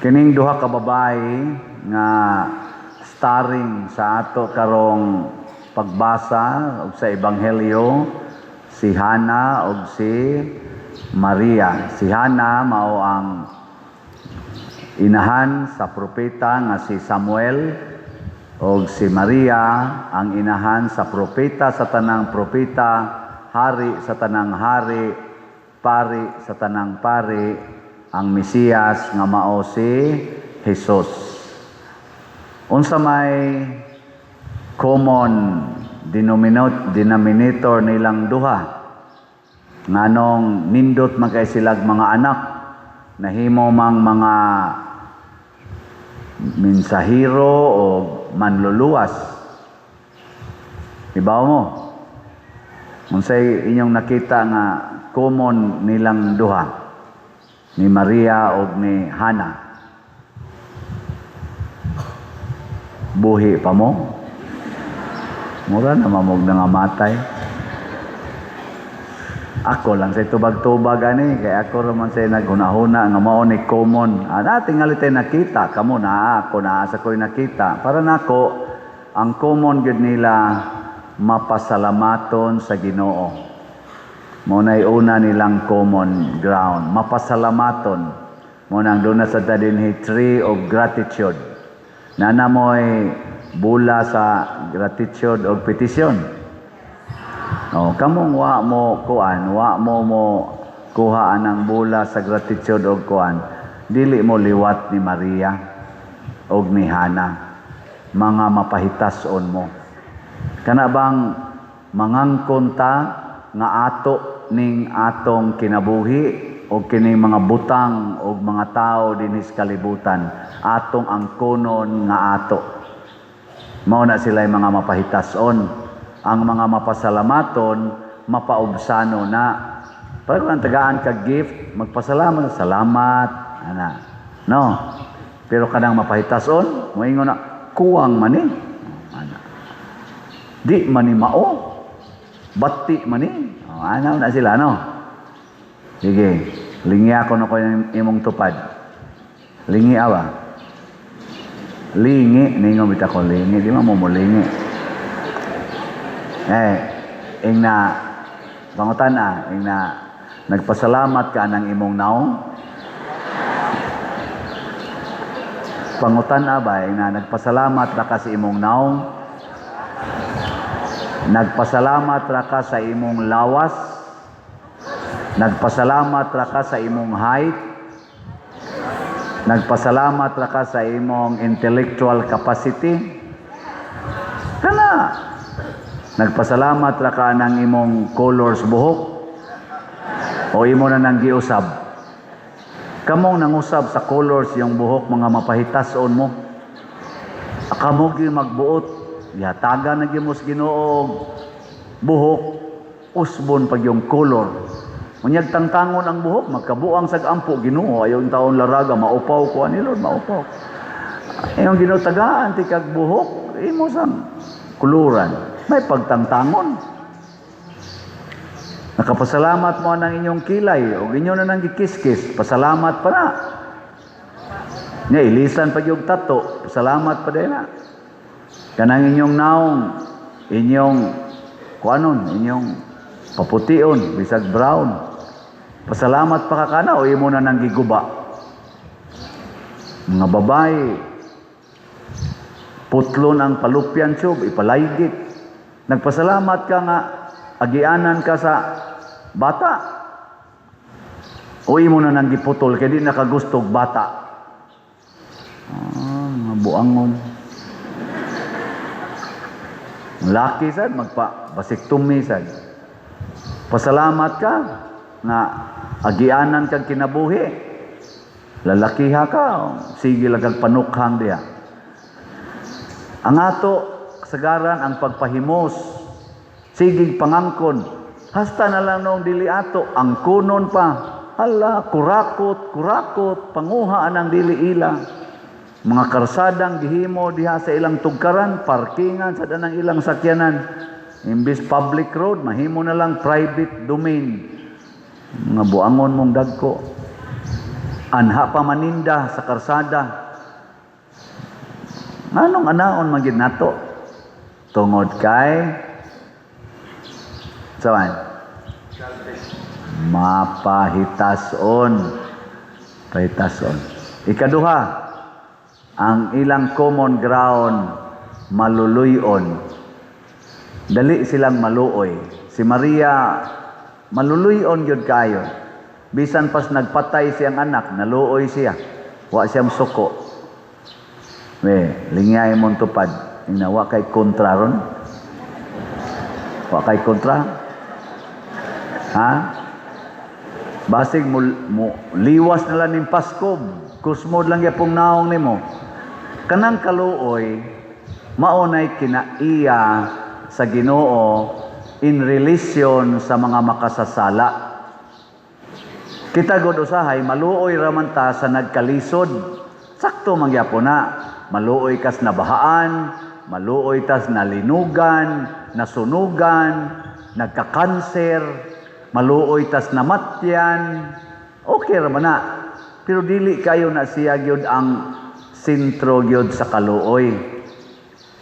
Kining duha ka babae nga starring sa ato karong pagbasa og sa Ebanghelyo, si Hana ug si Maria. Si Hana mao ang inahan sa propeta nga si Samuel og si Maria ang inahan sa propeta sa tanang propeta, hari sa tanang hari, pari sa tanang pari, ang Mesiyas nga mao si Jesus. Unsa may common denominator nilang duha? Nganong nindot man kay silag mga anak, nahimo mang mga mensahero o manluluwas? Ibaw mo? Unsay inyong nakita nga common nilang duha ni Maria o ni Hana? Buhi pa mo? Mura na mamog na nga matay. Ako lang sa tubag-tubag ani kay ako raman sa naghunahuna nga mao ni common. Ah, tingali tay nakita kamo na ako na sa ko'y nakita. Para nako ang common gyud nila, mapasalamaton sa Ginoo. Mao na'y una nilang common ground, mapasalamaton. Mao nang doon na sa dinhi, tree of gratitude. Nana mo'y bula sa gratitude o petisyon. Oh, kamong wa mo kuan, wa mo mo kuha anang bula sa gratitude og kuan, dili mo liwat ni Maria og ni Hana. Mga mapahitas-on mo. Kana bang mangangkon ta nga ato ning atong kinabuhi o kining mga butang o mga tao dinhi sa kalibutan, atong angkonon nga ato? Mao na sila mga mapahitas-on. Ang mga mapasalamaton, mapaubsano na. Para kung tagaan ka gift, magpasalamat, salamat, ana. No. Pero kanang mapahitason, moingon na, kuwang man ni. Ana. Di man ni mao. Bati man ni. Oh, ana na sila, no? Sige, lingi ako na ko yung imong tupad. Lingi awa. Lingi, ningon bitaw ko lingi, di man mo mo lingi. Eh, ing na pangutan ah, ing na nagpasalamat ka ng imong naong. Pangutan ah ba, ing na nagpasalamat ra ka sa imong naong. Nagpasalamat ra ka sa imong lawas. Nagpasalamat ra ka sa imong height. Nagpasalamat ra ka sa imong intellectual capacity. Kana nagpasalamat ra ka ng imong colors buhok o imo na nang giusab? Kamong nangusab sa colors yung buhok, mga mapahitason mo. Kamo gyud magbuot, yatagan na gyud mo sa Ginoo buhok, usbon pag yung color. Unyag tangtangon ang buhok, magkabuang sag ampo, Ginoo, ayaw taon laraga, maupaw ko ani Lord, maupaw. Iyong Ginoo tagaan ti kag buhok, imo sang kuluran. May pagtangtangon. Nakapasalamat mo ng inyong kilay o inyo na nang gikiskis, pasalamat pa na. Nya ilisan pa yung tato, pasalamat pa din na. Kanang inyong naong, inyong kuanon, inyong papution, bisag brown. Pasalamat pa ka kana o imo na nang giguba? Mga babae, putlon ang fallopian tube, ipalaygit. Nagpasalamat ka nga agianan ka sa bata. O imo na nang giputol kay di nakagustog bata? Ah, mga buangon. Laki sad magpa vasectomy sad. Pasalamat ka nga agianan kag kinabuhi. Lalakiha ka, sige lang kag panukhang diha. Ang ato kasagaran ang pagpahimos, sigig pangangkon, hasta na lang noong dili ato, ang kunon pa, hala, kurakot, kurakot, panguha ang dili ila. Mga karsadang gihimo diha sa ilang tugkaran, parkingan sa danang ilang sakyanan. Imbis public road, mahimo na lang private domain. Mga buangon mong dagko. Anha pa maninda sa karsada. Nganong anaon man gid nato? Tungod kay saan? Mapahitason. Pahitason. Ikaduha, ang ilang common ground, maluluyon. Dali silang maluoy. Si Maria, maluluyon gyud kayo. Bisan pas nagpatay siyang anak, naluoy siya. Wa siyang suko. We, lingay mong tupad. Ina, wa kay kontra ron. Wa kay kontra. Ha? Basig mo liwas na lang ning Pasko, kusmod lang gyapong naong nimo. Kanang kaluoy, maunay kinaiya sa Ginoo in relation sa mga makasasala. Kita god usahay maluoy raman ta sa nagkalisod. Sakto man gyapon na. Maluoy kas nabahaan, maluoy tas nalinugan, nasunugan, nagkakanser, maluoy tas namatyan. Okay ra man na. Pero dili kayo na siya gyud ang sentro gyud sa kaluoy.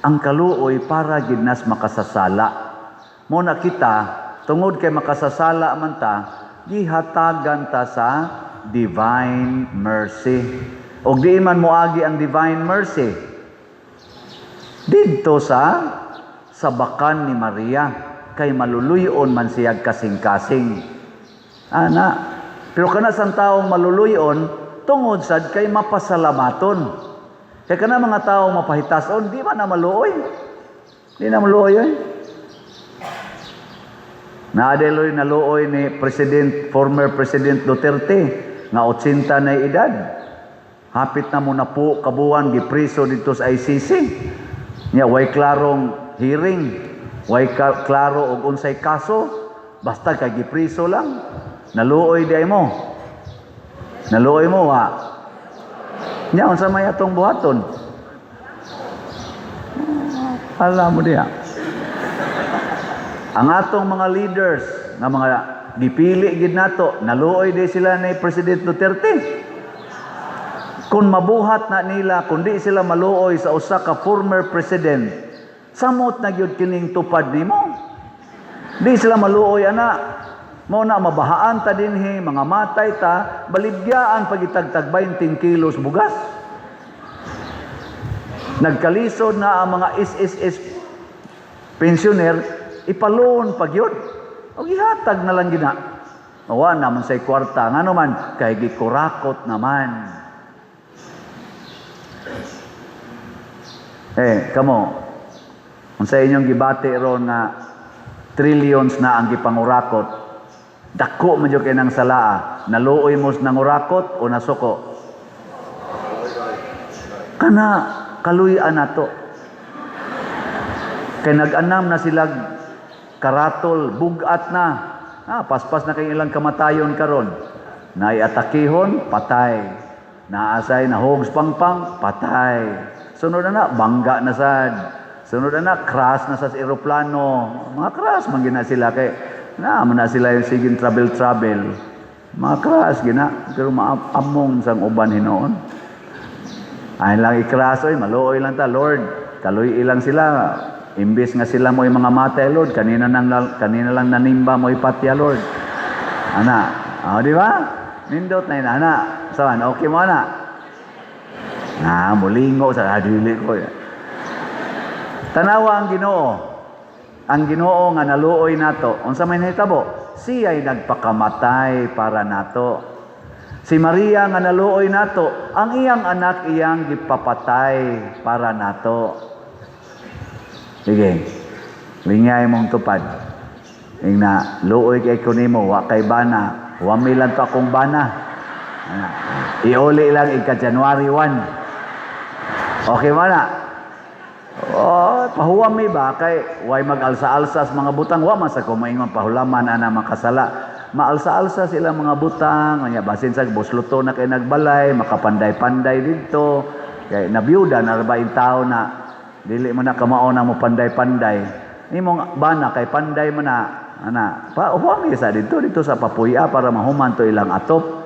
Ang kaluoy para gid nas makasasala. Mo na kita tungod kay makasasala man ta, gihatagan ta sa divine mercy. Og di man moagi ang divine mercy didto sa sabakan ni Maria, kay maluluyon man siya kasing-kasing. Ana, pero kana sang taong maluluyon tungod sad kay mapasalamaton. Kay kana mga taong mapahitason, di man na maluoy. Di na maluoy eh. Naadeloy naluoy ni President, former President Duterte nga 80 na edad. Hapit na mo na po kabuan gipriso dito sa ICC. Nya way klarong hearing, way klaro og unsay kaso, basta kay gipriso lang. Naluoy di ay mo. Naluoy mo wa. Nya unsa may atong buhaton? Alam mo diya. Ang atong mga leaders nga mga gipili gid nato, naluoy di sila ni President Duterte. Kung mabuhat na nila, kung di sila maluoy sa usa ka former president, samot na gyud kining tupad nimo. Di sila maluoy ana. Mao na mabahaan ta dinhi, mga matay ta, baligyaan pagitagtag 20 kilos bugas. Nagkalisod na ang mga SSS pensioner, ipaloon pag yun. O gihatag na lang gina. Wa naman say kwarta. Ngano man, kay gikurakot naman. Eh, kamo, unsa inyong gibati ron nga trillions na ang gipangurakot, dako man jud kay nang salaa, naluoy mo nangurakot o nasuko? Kana kaluy-an nato. Kay nag-anam na sila karatol, bugat na. Ah, paspas na kay ilang kamatayon karon. Naay atakihon, patay. Naasay na hogs pangpang, patay. Sunod na na, bangga na sad. Sunod na na, crash na sa eroplano. Mga crash man gina sila kay na man na sila yung siging travel-travel. Mga crash gina, pero maamong sang uban hinoon. Ay lang i-crash oy, maluoy lang ta, Lord. Kaluy ilang sila. Imbis nga sila mo mga matay, Lord, kanina lang nanimba mo ipatya, Lord. Ana, oh, di ba? Nindot na yun, ana. Saan, okay mo ana? Na, mulingo sa dili ko. Tanawa ang Ginoo. Ang Ginoo nga naluoy nato. Unsa may nahitabo? Siya'y nagpakamatay para nato. Si Maria nga naluoy nato, ang iyang anak iyang gipapatay para nato. Sige. Lingay mong tupad. Ingna, luoy kay ko nimo, wa kay bana. Wa mi lang to akong bana. Ana. Iuli lang ika January 1. Okay man na? Oh, pahuwam mi ba kay way mag-alsa-alsa sa mga butang, wa man sa ko maingon pahulaman ana makasala. Maalsa-alsa sila mga butang, anya basin sa busluto na kay nagbalay, makapanday-panday didto. Kay nabiyuda na ba tao na dili mo na kamao na mo panday-panday. Imong bana kay panday mo na ana. Pa huwam mi sa didto dito sa papuya para mahuman to ilang atop.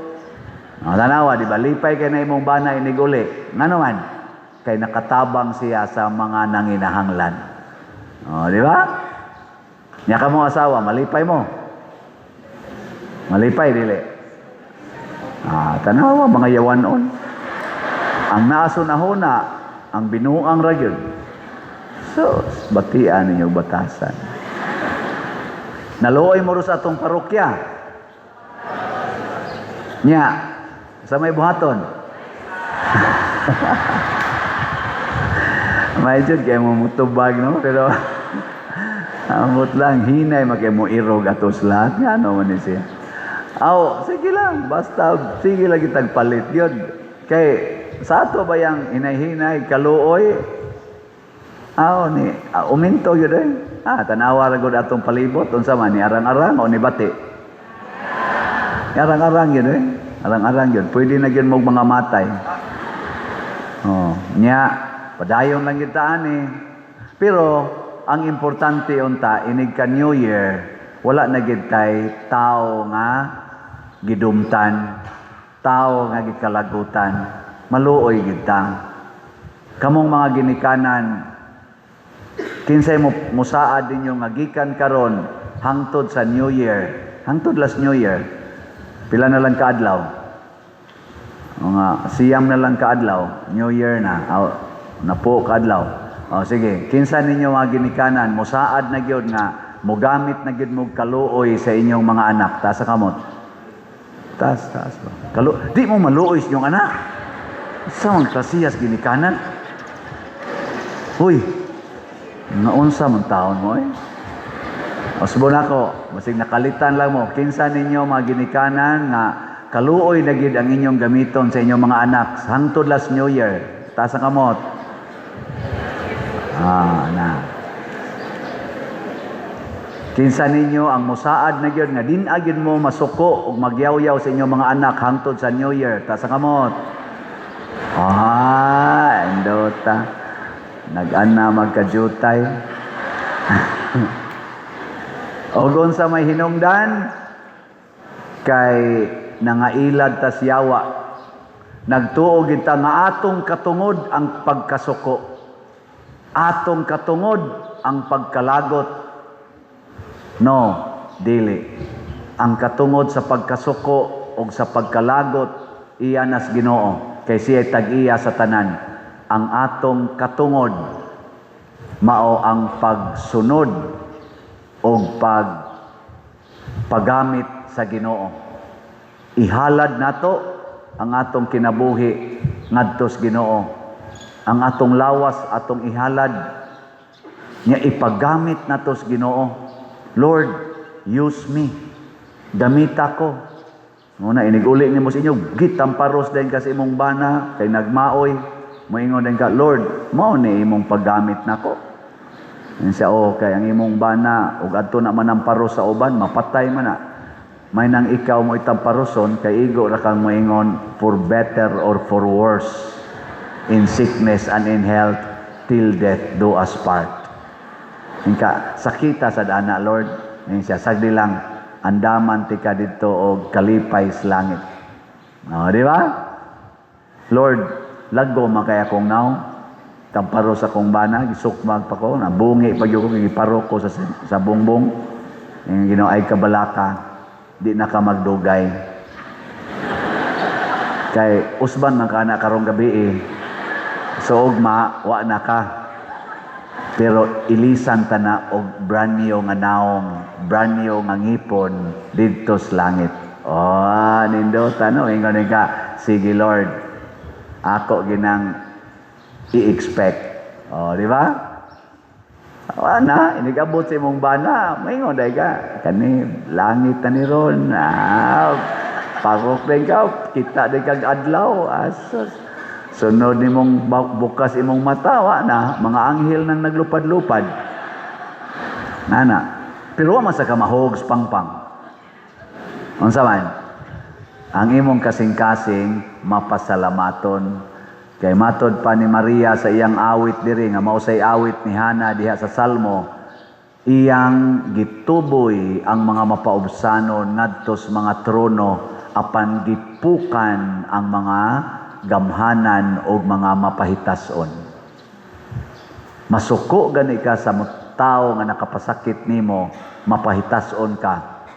Oh, tanawa, di ba? Lipay kay na imong bana iniguli. Ngano man? Kay nakatabang siya sa mga nanginahanglan. Oh, di ba? Nya ka mo asawa, malipay mo. Malipay dili. Ah, tanawa mga yawanon. Ang naasunahuna, ang binuang ra gyud. So, batian ninyo batasan. Naluoy mo ro sa atong parokya. Nya, sa may buhaton. May jud kay mo mutubag, no, pero amot lang hinay makay mo irog atos lahat nga ano man ni siya. Aw, sige lang, basta sige lang kitag palit yun. Kay sa ato ba yang hinay-hinay kaluoy? Aw ni uminto yun eh. Ah, tanawa ra gud atong palibot unsa man ni arang-arang o ni bati. Arang-arang yun eh. Arang-arang yun. Pwede na yun mong mga matay. Oh, nya padayon lang kita ani. Pero ang importante unta inig ka New Year, wala na gid tay tao nga gidumtan, tao nga gikalagutan. Maluoy gid ta. Kamong mga ginikanan, kinsay mo musaad ninyo nga gikan karon hangtod sa New Year, hangtod last New Year, pila na lang kaadlaw? Mga 9 na lang kaadlaw, New Year na, aw, napo kaadlaw. O sige, kinsa ninyo mga ginikanan, musaad na gyud nga mogamit na gyud mo kaluoy sa inyong mga anak, taas sa kamot. Taas, taas ba? Di mo maluoy sa inyong anak. Sa mga klasiyas ginikanan. Huy, nga unsa man taon mo eh. Usbon ako, basig nakalitan lang mo, kinsa ninyo mga ginikanan nga kaluoy na gid ang inyong gamiton sa inyong mga anak hangtod last New Year. Taas ang kamot. Ah, na. Kinsa ninyo ang musaad na gyud nga din gyud mo masuko ug magyawyaw sa inyong mga anak hangtod sa New Year. Taas ang kamot. Ah, endota. Nag-ana magkajutay. Og unsa may hinungdan kay nangailad tas yawa. Nagtuo gid ta nga atong katungod ang pagkasuko. Atong katungod ang pagkalagot. No, dili. Ang katungod sa pagkasuko o sa pagkalagot iya nas Ginoo kay siya tag-iya sa tanan. Ang atong katungod mao ang pagsunod o pagpagamit sa Ginoo. Ihalad nato ang atong kinabuhi ngadto sa Ginoo. Ang atong lawas atong ihalad nya ipagamit nato sa Ginoo. Lord, use me. Gamita ko. Muna inig-uli nimo sa inyo, gitamparos din kasi imong bana kay nagmaoy. Moingon din ka, "Lord, mao ni imong paggamit nako." Yan siya, oh, kay ang imong bana ug adto na man ang paros sa uban, mapatay man na. May nang ikaw mo itamparoson kay igo ra kang moingon, "For better or for worse, in sickness and in health, till death do us part." Inka sakita sa dana, Lord. Yan siya, sagdi lang andaman ti ka didto og kalipay sa langit. Oh, di ba? "Lord, laggo man kay akong naw. Tamparo sa akong bana, gisukmag pa ko, nabungi pa gyud ko, giparo ko sa bungbong." Yung Ginoo ay kabalaka, di na ka magdugay. Kay usban man ka na karong gabi eh. So ugma, wa na ka. Pero ilisan ta na og brand new nga naong, brand new nga ngipon didto sa langit. Oh, nindota no, ingon ka, "Sige Lord, ako ginang i-expect." Oh, di ba? Wa na, inigabot sa imong bana, maingon dai ka, kani langit na ni ron. Ah, parok din ka, kita din kag adlaw. Asos. Sunod nimong bukas imong mata, wa na, mga anghel nang naglupad-lupad. Nana. Pero wa man sa ka mahogs pangpang. Unsa man? Ang imong kasing-kasing mapasalamaton. Kay matod pa ni Maria sa iyang awit diri nga mao say awit ni Hana diha sa Salmo, iyang gituboy ang mga mapaubsanon ngadto sa mga trono. apan gipukan ang mga gamhanan o mga mapahitason. Masuko gani ka sa tao nga nakapasakit nimo, mapahitason ka,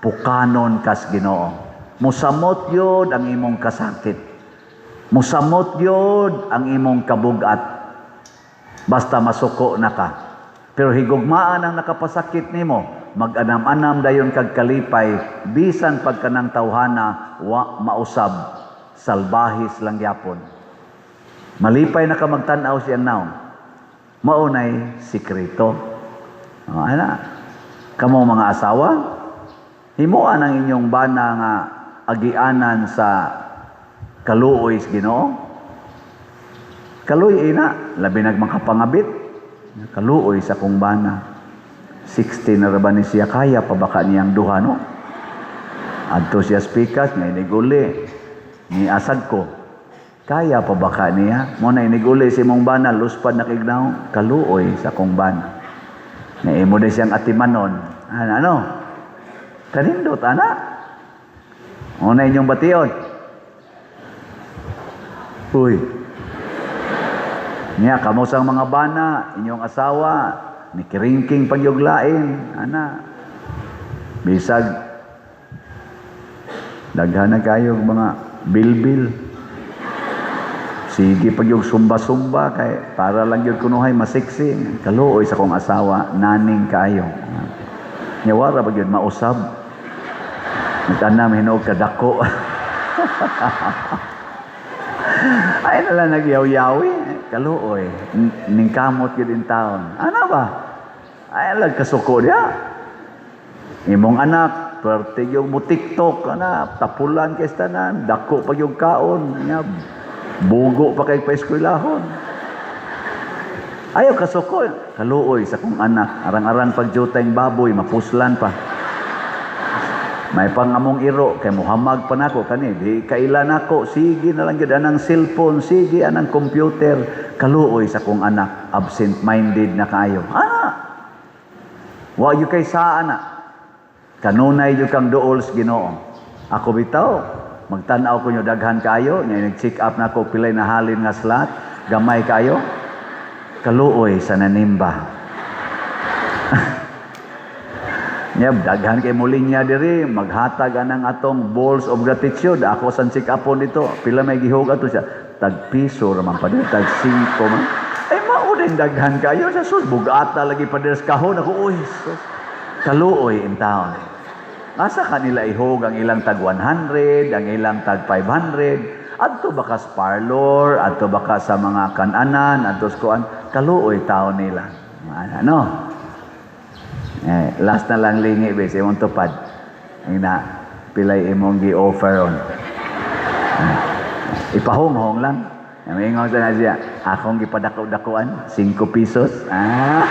pukanon kas Ginoo. Musamot yod ang imong kasakit. Musamot yod ang imong kabugat. Basta masuko na ka. Pero higugmaan ang nakapasakit nimo, mag-anam-anam dayon kag kalipay, bisan pagkanang tawhana wa mausab, salbahis lang gyapon. Malipay na ka magtan-aw siyang naong. Maunay sikreto. O, ana. Kamo mga asawa, himuan ang inyong bana nga agianan sa kaluoy sa Ginoo. Kaluoy ina, labi nag makapangabit. Kaluoy sa kong bana. 60 na ra ba ni siya, kaya pa baka niyang duha, no? Adto siya spikas, nga iniguli. Ni asag ko. Kaya pa baka niya? Mo na iniguli si mong bana, luspad na kignaw, kaluoy sa kong bana. Nga imo na siyang atimanon. Ano, ano? Kanindot, ana. Mo na inyong bation. Uy. Niya, kamo sang mga bana, inyong asawa, ni kiringking pagyuglain, ana. Bisag, daghan na kayo mga bilbil. Sige pag yung sumba-sumba kay para lang yun kunuhay masiksi. Kaluoy sa kong asawa, naning kayo. Nya wara ba yun mausab. Nagtanam hinuog kadako. Ay na lang nagyaw-yawi. Kaluoy. Ningkamot yun in taon. Ano ba? Ay lang kasuko niya. Imong anak, pwerte yung mo TikTok, ana, tapulan kay tanan, dako pa yung kaon, nya, bugo pa kay paeskwelahon. Ayaw kasuko, kaluoy sa kong anak, arang-arang pagjutay baboy, mapuslan pa. May pangamong iro, kay muhamag pa nako kani, di kailan nako, sige na lang gyud anang cellphone, sige anang computer, kaluoy sa kong anak, absent-minded na kaayo. Ana, wa gyud kay saa na. Kanunay gyud kang duol sa Ginoo. Ako bitaw, magtan-aw ko nyo daghan kaayo, nya nag-check up nako pilay na halin nga slot, gamay kaayo. Kaluoy sa nanimba. Nya daghan kay mo linya diri, maghatag anang atong balls of gratitude. Ako san check upon dito, pila may gihug ato siya. Tag piso ra man pa diri, tag 5 man. Ay mao din daghan kayo sa sus, bugata lagi pa diri sa kahon ako. Uy, sus. Kaluoy in taon. Asa kanila ihog ang ilang tag 100, ang ilang tag 500? Adto ba ka sa parlor, adto ba ka sa mga kananan, adto sa kuan, kaluoy taon nila. Ano? Eh, last na lang lingi bes, imong tupad. Ina, pilay imong gi-offer on. Ah, ipahonghong lang. Mingon sa na siya, akong gipadako-dakuan, 5 pesos. Ah.